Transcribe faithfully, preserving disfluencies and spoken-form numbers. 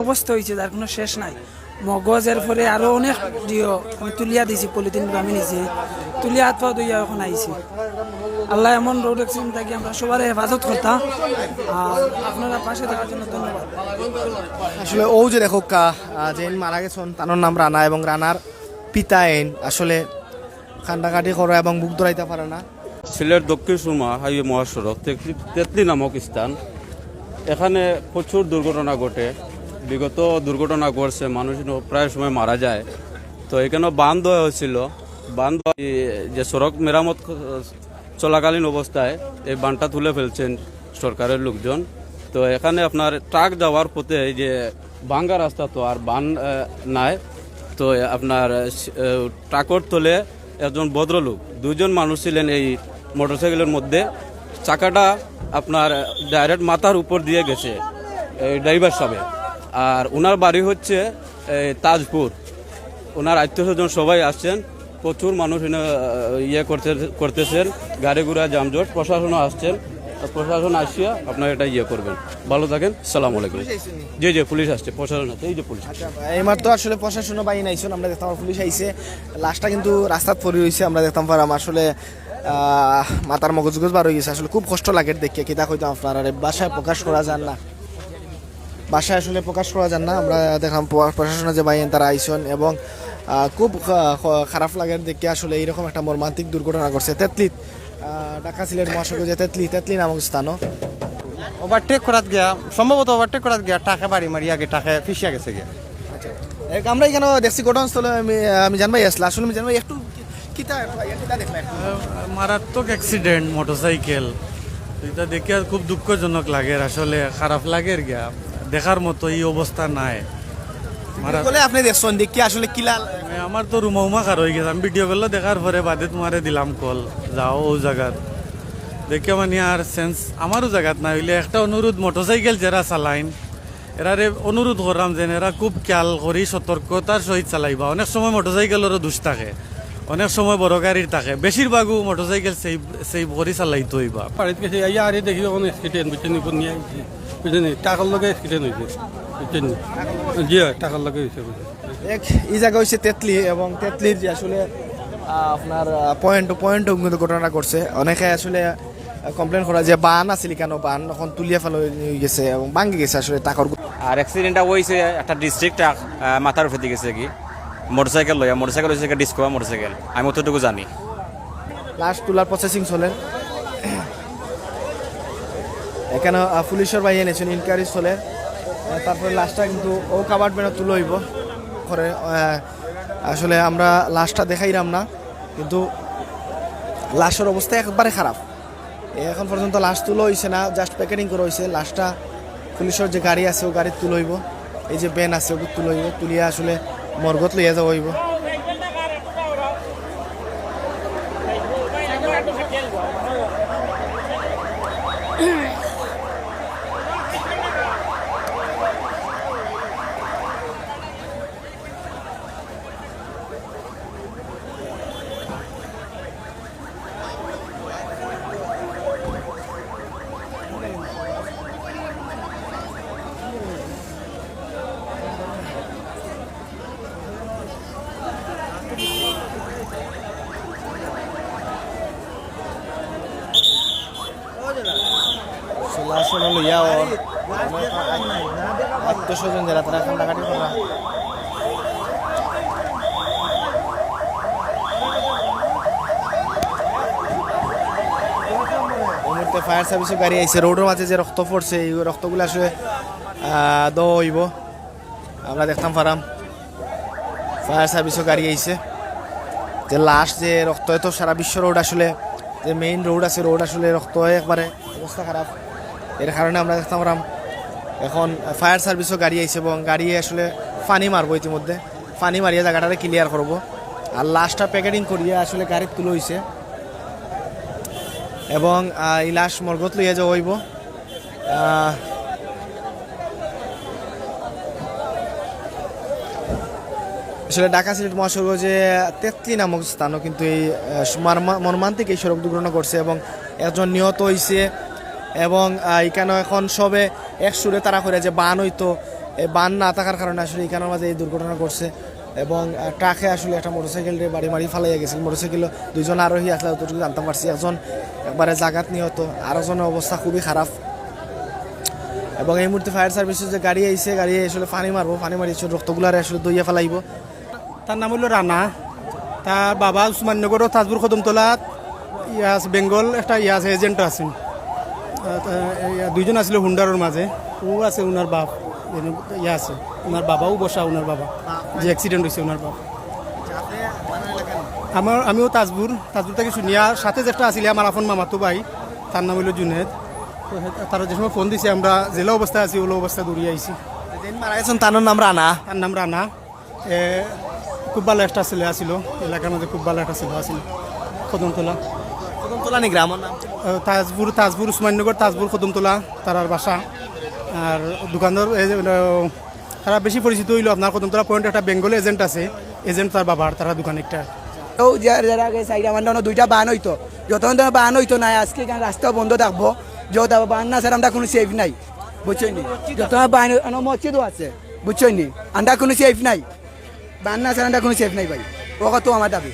অবস্থা হয়েছে, যার কোনো শেষ নাই। মগজ, এরপরে আরো অনেক ডিও আমি তুলিয়া দিছি, পলিথিন আমি নিছি, তুলিয়া হাত পা ধুইয়া এখন আইছি। আল্লাহ এমন রোড অ্যাক্সিডেন্ট থাকি আমরা সবার হেফাজত করতাম। আর আপনারা পাশে থাকার জন্য ধন্যবাদ। আসলে ও যে দেখো কা-, আহ, যে মারা গেছেন, তার নাম রানা এবং রানার পিতা এইন আসলে কান্দাকাটি করা এবং বুক ধরাইতে পারে না। সিলেট দক্ষিণ সুরমা হাইওয়ে মহাসড়ক তেতলি, তেতলি নামক স্থান, এখানে প্রচুর দুর্ঘটনা ঘটে। বিগত দুর্ঘটনা ঘটছে, মানুষ প্রায় সময় মারা যায়। তো এখানে বাঁধ দেওয়া হয়েছিল, বাঁধ দেওয়া, এই যে সড়ক মেরামত চলাকালীন অবস্থায় এই বানটা তুলে ফেলছেন সরকারের লোকজন। তো এখানে আপনার ট্রাক যাওয়ার পথে এই যে ভাঙ্গা রাস্তা, তো আর বান, আহ, নাই। তো আপনার, আহ, ট্রাকর তলে একজন ভদ্রলোক, দুইজন মানুষ ছিলেন এই মোটরসাইকেলের মধ্যে। চাকাটা আপনার ডাইরেক্ট মাথার উপর দিয়ে গেছে এই ড্রাইভার সাহেবের। আর ওনার বাড়ি হচ্ছে এই তাজপুর। ওনার আত্মীয় স্বজন সবাই আসছেন, প্রচুর মানুষ এনে, আহ, ইয়ে করতে, করতেছেন, গাড়ি ঘোড়া যানজট, প্রশাসনও আসছেন। তো প্রশাসন আসিয়া আপনারা এটা ইয়ে করবেন। ভালো থাকেন, সালাম আলাইকুম। জি, জি, পুলিশ আসছে, প্রশাসন আছে, এই যে পুলিশ। আচ্ছা, এইমাত্র আসলে প্রশাসনও বাইন আইছন, আমরা দেখতাম পুলিশ আইছে। লাশটা কিন্তু রাস্তাত পড়ি রইছে, আমরা দেখতাম পারাম আসলে, আহ, মাথার মগজ গজ বার হয়ে গেছে। আসলে খুব কষ্ট লাগে দেখে, কিতা কইতাম আপনারা, ভাষায় প্রকাশ করা যায় না, ভাষায় আসলে প্রকাশ করা যায় না। আমরা দেখলাম প্র-, প্রশাসনে যে বাইন তারা আইছন এবং, আহ, খুব খা-, খ-, খারাপ লাগে দেখে আসলে এইরকম একটা মর্মান্তিক দুর্ঘটনা ঘটছে তেতলিত, আহ, ঢাকা সিলেট মহাসড়কে যে তেতলি, তেতলি নামক স্থানও। ওভারটেক করাত গিয়া, সম্ভবত ওভারটেক করাত গিয়া ট্রাকে বাড়ি মারি আগে ট্রাকে ফিসিয়া গেছে গিয়া। আচ্ছা, এক, আমরা এখানে দেখছি ঘটনাস্থলে আমি, আমি জানবাই আসলে, আসলে আমি জানবাই একটু কি-, কিতা, কিতা দেখলা একটু? মারাত্মক অ্যাক্সিডেন্ট মোটরসাইকেল। এটা দেখে আর খুব দুঃখজনক লাগে আসলে, খারাপ লাগে গিয়া। দেখার মতো এই অবস্থা নাই। মারা- বলে আপনি দেখছেন, দেখি আসলে কিলা? আমার তো রুমা উমা খার হয়ে গেছে। আমি ভিডিও করলে দেখার পরে বাদে তোমারে দিলাম কল, যাও ও জায়গার। দেখে মানে আর সেন্স আমারও জায়গাত না হইলে একটা অনুরোধ, মোটরসাইকেল যারা চালাইন, এরারে অনুরোধ করলাম যেন এরা খুব খেয়াল করি সতর্কতার সহিত চালাইবা। অনেক সময় মোটরসাইকেলেরও দোষ থাকে, অনেক সময় বড় গাড়ির থাকে, বেশিরভাগও মোটরসাইকেল সেভ, সেভ করি চালাইতে হইবা। বাড়িত গেছি, আইয়া আরে দেখি অখন অ্যাক্সিডেন্ট, বুঝছেন নি, কোন নিয়ে আইছি, বুঝছেন নি, ট্রাকর লগে অ্যাক্সিডেন্ট হইছে, বুঝছেন নি? জি হয়, ট্রাকর লগে হইছে, বুঝছেন। এক, এই জায়গা হইছে তেতলি, এবং তেতলির যে আসলে, আহ, আপনার, আহ, পয়েন্ট, পয়েন্ট কিন্তু ঘটনা ঘটছে। অনেকে আসলে, আহ, কমপ্লেন করা যে বান আছিল কেন, বান এখন তুলিয়া ফেলা হয়ে গেছে এবং ভাঙি গেছে আসলে ট্রাকর। আর অ্যাক্সিডেন্টটা হইছে একটা ডিস্ট্রিক্ট ট্রাক, আহ, মাথার উপরে দিয়ে গেছে কি, মোটরসাইকেল লইয়া, মোটরসাইকেল হইছে একটা ডিসকভার মোটরসাইকেল, আমি অতটুকু জানি। লাশ তোলার প্রসেসিং চলে। এখানে, আহ, পুলিশের বাইরে এনেছেন, ইনকোয়ারি চলে। আহ, তারপরে লাশটা কিন্তু ও কাভার্ড ভ্যানে তুলে হইব। করে, আহ, আসলে আমরা লাশটা দেখাইলাম না, কিন্তু লাশের অবস্থা একবারে খারাপ। এখন পর্যন্ত লাশ তুলা হইছে না, জাস্ট প্যাকেটিং করা হইছে। লাশটা পুলিশের যে গাড়ি আছে, ও গাড়িত তুলা হইব। এই যে ভ্যান আছে, ওগুলো তুলা হইব, তুলিয়া আসলে মর্গত লইয়া যাওয়া হইব। লাশ লইয়া ওর আত্মীয় স্বজন যারা, তারা কান্দাকাটি করা। এই মুহূর্তে ফায়ার সার্ভিসের গাড়ি আইছে। রোডের মাঝে যে রক্ত পড়ছে, এই রক্তগুলো আসলে, আহ, দেওয়া হইব। আমরা দেখতাম পারাম ফায়ার সার্ভিসের গাড়ি আইছে। যে লাশ, যে রক্ত, এত সারা বিশ্ব রোড আসলে, যে মেইন রোড আছে, রোড আসলে রক্ত হয়ে একবারে অবস্থা খারাপ। এর কারণে আমরা দেখতাম পারাম এখন ফায়ার সার্ভিসের গাড়ি আইছে এবং গাড়িয়ে আসলে পানি মারবো ইতিমধ্যে, পানি মারিয়া জায়গাটারে ক্লিয়ার করবো। আর লাশটা প্যাকেটিং করিয়া আসলে গাড়িত তুলা হইছে এবং, আহ, এই লাশ মর্গত লইয়া যাওয়া হইব। আহ, আসলে ঢাকা সিলেট মহাসড়ক যে তেতলি নামক স্থানও কিন্তু এই, আহ, মর্মা-, মর্মান্তিক এই সড়ক দুর্ঘটনা ঘটছে এবং একজন নিহত হইছে এবং, আহ, এখানে এখন সবে এক সুরে তারা করে যে বান হইতো, এই বান না থাকার কারণে আসলে এখানের মাঝে এই দুর্ঘটনা ঘটছে। এবং আহ, ট্রাকে আসলে একটা মোটরসাইকেলরে বাড়ি মারি ফালাইয়া গেছিল। মোটরসাইকেল দুইজন আরোহী আসলে, যতটুকু জানতাম পারছি, একজন একবারে জাগাত নিহত, আরো জনের অবস্থা খুবই খারাপ। এবং এই মুহূর্তে ফায়ার সার্ভিসের যে গাড়ি আইছে, গাড়ি আসলে পানি মারবো, পানি মারি আসলে রক্তগুলারে আসলে ধইয়া ফালাইবো। তার নাম হইল রানা। তার বাবা উসমাননগর, তাজপুর কদমতলাত ইয়া আছে, বেঙ্গল একটা ইয়া আছে, এজেন্ট আছে। আহ, তা, ইয়া, দুইজন আছিল হুন্ডারর মাঝে, ও আছে ওনার বাপ, এনে ইয়া আছে, ওনার বাবাও বসা, ওনার বাবা যে অ্যাক্সিডেন্ট হয়েছে ওনার বাপ। আমার, আমিও তাজপুর, তাজপুর থেকে শুনিয়া সাথে যেটা আছিল আমার আপন মামাতো ভাই, তার নাম হইল জুনেদ। তো হে-, তারা যে সময় ফোন দিছে, আমরা জেলা অবস্থায় আছি, ওলা অবস্থা দৌড়িয়ে আইছি। যেদিন মারা গেছেন, তার নাম রানা। তার নাম রানা। এ, খুব ভালো একটা ছেলে আছিল, এলাকার মধ্যে খুব ভালো একটা ছেলে আছিল। কদমতলা। কদমতলা নি গ্রামর নাম? আহ, তাজপুর, তাজপুর, উসমাননগর, তাজপুর, কদমতলা, তারার বাসা। আর দোকানদার, এই যে, আহ, তারা বেশি পরিচিত হইলো আপনার কদমতলা পয়েন্ট, একটা বেঙ্গল এজেন্ট আছে, এজেন্ট তার বাবার, তারা দোকান একটা। তো যার, যার আগে সাইড আমার অনো দুইটা বান হইতো, যতক্ষণ তো বান হইতো না, আজকে এখানে রাস্তা বন্ধ থাকবো। যত বান না স্যার, আমরা কোনো সেফ নাই, বুঝছেন নি? যত বান, অনো মসজিদও আছে, বুঝছেন নি? আমরা কোনো সেফ নাই, বান না স্যার, আমরা কোনো সেফ নাই ভাই। ও কত আমার দাবি।